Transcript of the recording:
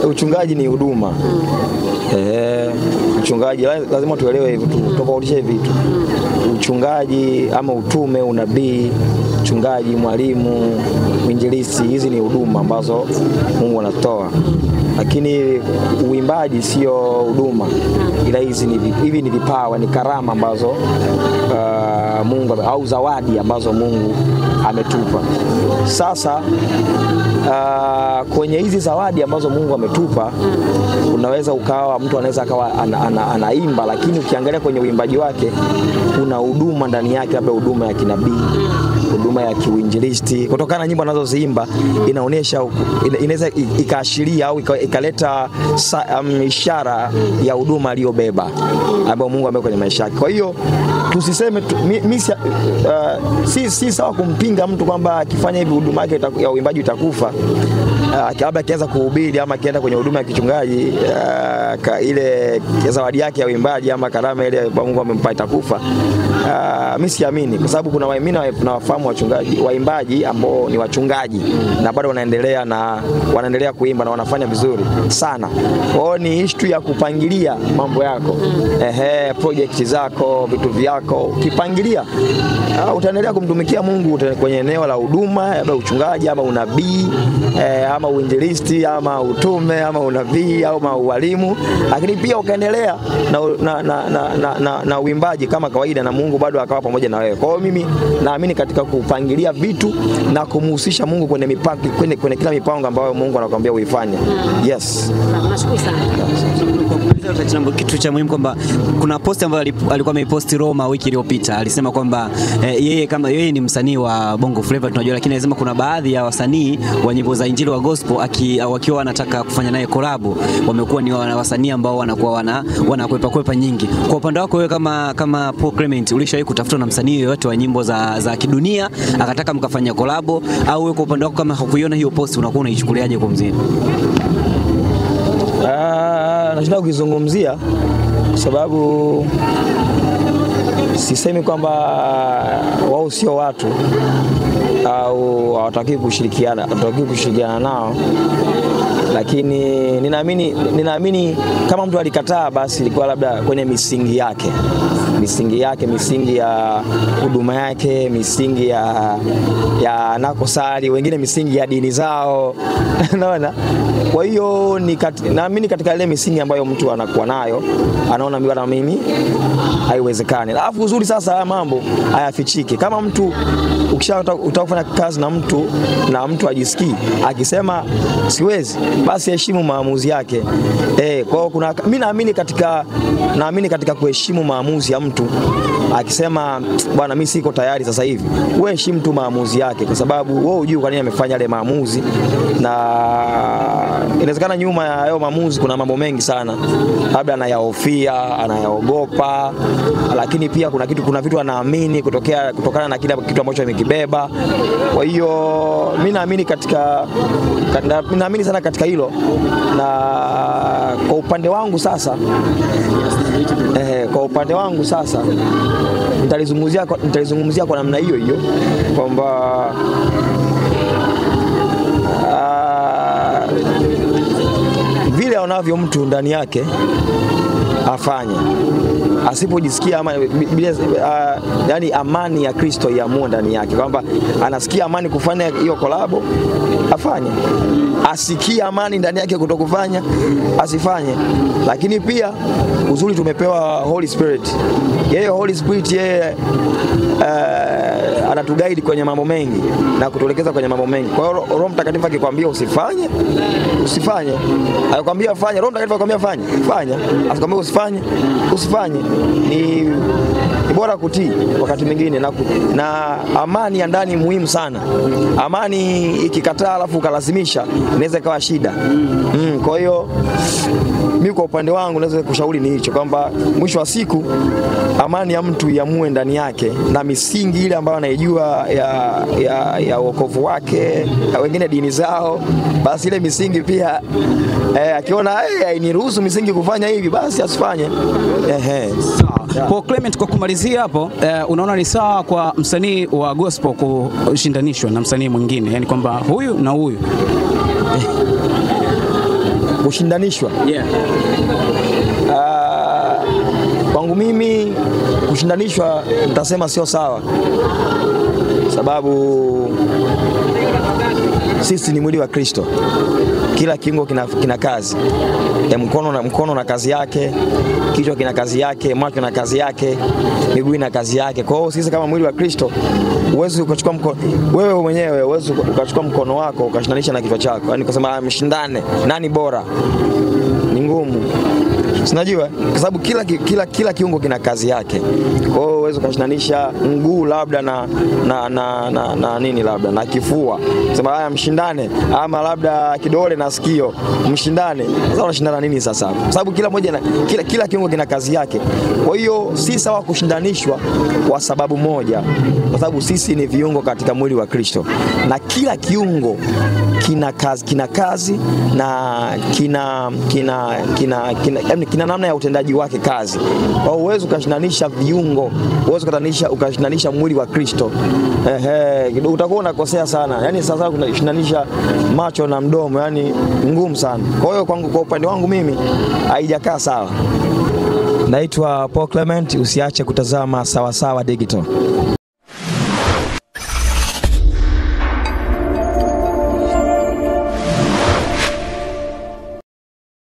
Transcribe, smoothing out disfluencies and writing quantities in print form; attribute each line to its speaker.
Speaker 1: Uchungaji ni huduma. Uchungaji lazima tuelewe hivyo, tofautishe vitu. Uchungaji ama utume, unabii, mchungaji, mwalimu, mwinjilisti, hizi ni huduma ambazo Mungu anatoa. Lakini uimbaji sio huduma, ila hizi ni hivi ni vipawa, ni karama ambazo Mungu au zawadi ambazo Mungu ametupa. Sasa kwenye hizi zawadi ambazo Mungu ametupa, unaweza ukawa mtu anaweza akawa anaimba, lakini ukiangalia kwenye uimbaji wake kuna huduma ndani yake, labda huduma ya kinabii, huduma ya kiuinjilisti. Kutokana na nyimbo anazoziimba inaonyesha, inaweza ikaashiria au ikaleta ishara ya huduma aliyobeba ambayo Mungu ameweka kwenye maisha yake. Kwa hiyo tusiseme si sawa kumpinga mtu kwamba akifanya hivi huduma yake ya uimbaji itakufa. Labda akianza kuhubiri ama akienda kwenye huduma ya kichungaji, ile zawadi yake ya uimbaji ama karama ile Mungu amempa itakufa. Mimi siamini, kwa sababu kuna waimini na wafahamu wachungaji, waimbaji ambao ni wachungaji na bado wanaendelea kuimba na wanafanya vizuri sana. Kwa hiyo ni issue ya kupangilia mambo yako. Project zako, vitu vyako, ukipangilia utaendelea kumtumikia Mungu kwenye eneo la huduma, labda uchungaji ama unabii, ama uinjilisti ama utume ama unabii au ualimu, lakini pia ukaendelea na uimbaji kama kawaida, na Mungu bado akawa pamoja na wewe. Kwa hiyo mimi naamini katika kupangilia vitu na kumhusisha Mungu kwenye mipango, kwenye kila mipango ambayo Mungu anakuambia uifanye. Yes.
Speaker 2: Nashukuru sana.
Speaker 3: Kitu cha muhimu kwamba kuna post ambayo alikuwa ameiposti Roma wiki iliyopita. Alisema kwamba yeye kama yeye ni msanii wa Bongo Flava tunajua, lakini alisema kuna baadhi ya wasanii wa nyimbo za Injili wa gospel wakiwa wanataka kufanya naye collab wamekuwa ni wasanii ambao wanakuwa wanakwepa kwepa nyingi. Kwa upande wako wewe kama Paul Clement, ulishawahi kutafuta na msanii yoyote wa nyimbo za kidunia akataka mkafanya collab, au wewe kwa upande wako kama hukuiona hiyo post unakuwa unaichukuliaje kwa mzee?
Speaker 1: Nashinda kuzungumzia sababu sisemi kwamba wao sio watu au hawataki kushirikiana, nao, lakini ninaamini kama mtu alikataa basi ilikuwa labda kwenye misingi yake, misingi ya huduma yake, misingi ya anakosali, wengine misingi ya dini zao. Unaona? Kwa hiyo naamini katika ile misingi ambayo mtu anakuwa nayo, anaona mimi na mimi haiwezekani. Alafu uzuri sasa haya mambo hayafichiki. Kama mtu ukishataka kufanya kazi na mtu na mtu ajisikii akisema siwezi, basi heshimu maamuzi yake. Kwa hiyo kuna mimi naamini katika kuheshimu maamuzi ya mtu. Akisema bwana mimi siko tayari sasa hivi, wewe heshimu tu maamuzi yake, kwa sababu wewe hujui kwa nini amefanya yale maamuzi, na inawezekana nyuma ya hayo maamuzi kuna mambo mengi sana, labda anayahofia, anayaogopa, lakini pia kuna vitu anaamini kutokana na kile kitu ambacho amekibeba. Kwa hiyo mimi naamini sana katika hilo. Na kwa upande wangu sasa, nitalizungumzia kwa namna hiyo hiyo kwamba vile anavyo mtu ndani yake afanye, asipojisikia ama yani amani ya Kristo iamue ndani yake, kwamba anasikia amani kufanya hiyo kolabo afanye, asikie amani ndani yake kutokufanya asifanye. Lakini pia uzuri tumepewa Holy Spirit. Yeye Holy Spirit yeye anatuguide kwenye mambo mengi na kutuelekeza kwenye mambo mengi. Kwa hiyo Roho Mtakatifu akikwambia usifanye, usifanye. Akikwambia fanya, Roho Mtakatifu akikwambia fanya, fanya. Akikwambia usifanye, usifanye. Ni bora kutii wakati mwingine, na amani ya ndani muhimu sana. Amani ikikataa alafu ukalazimisha inaweza ikawa shida. Kwa hiyo mimi kwa upande wangu naweza kushauri ni hicho, kwamba mwisho wa siku amani ya mtu iamue ndani yake na misingi ile ambayo anaijua ya wokovu wake, wengine dini zao, basi ile misingi pia akiona hainiruhusu misingi kufanya hivi basi asifanye.
Speaker 4: Sawa. Paul Clement, kwa kumalizia hapo, unaona ni sawa kwa msanii wa gospel kushindanishwa na msanii mwingine, yani kwamba huyu na huyu?
Speaker 1: Kushindanishwa?
Speaker 4: Yeah.
Speaker 1: Kwangu mimi kushindanishwa nitasema sio sawa, sababu sisi ni mwili wa Kristo. Kila kiungo kina kazi. Mkono na kazi yake, kichwa kina kazi yake, macho na kazi yake, miguu ina kazi yake. Kwa hiyo sisi kama mwili wa Kristo, huwezi ukachukua mkono wewe mwenyewe, huwezi ukachukua mkono wako ukashindanisha na kichwa chako. Yaani kusema mshindane, nani bora? Ni ngumu. Sinajua kwa sababu kila kiungo kina kazi yake. Kwa hiyo huwezi ukashindanisha mguu labda na nini labda na kifua. Sema haya mshindane, ama labda kidole na sikio mshindane. Sasa unashindana nini sasa? Kwa sababu kila moja na kila kiungo kina kazi yake. Kwa hiyo si sawa kushindanishwa kwa sababu moja, kwa sababu sisi ni viungo katika mwili wa Kristo, na kila kiungo kina kazi na kina namna ya utendaji wake kazi. Kwa hiyo huwezi ukashindanisha viungo, huwezi ukashindanisha mwili wa Kristo. Utakuwa unakosea sana. Yaani sasa unashindanisha macho na mdomo, yani ngumu sana. Kwa hiyo kwa upande wangu mimi haijakaa sawa. Naitwa Paul Clement, usiache kutazama Sawasawa Digital.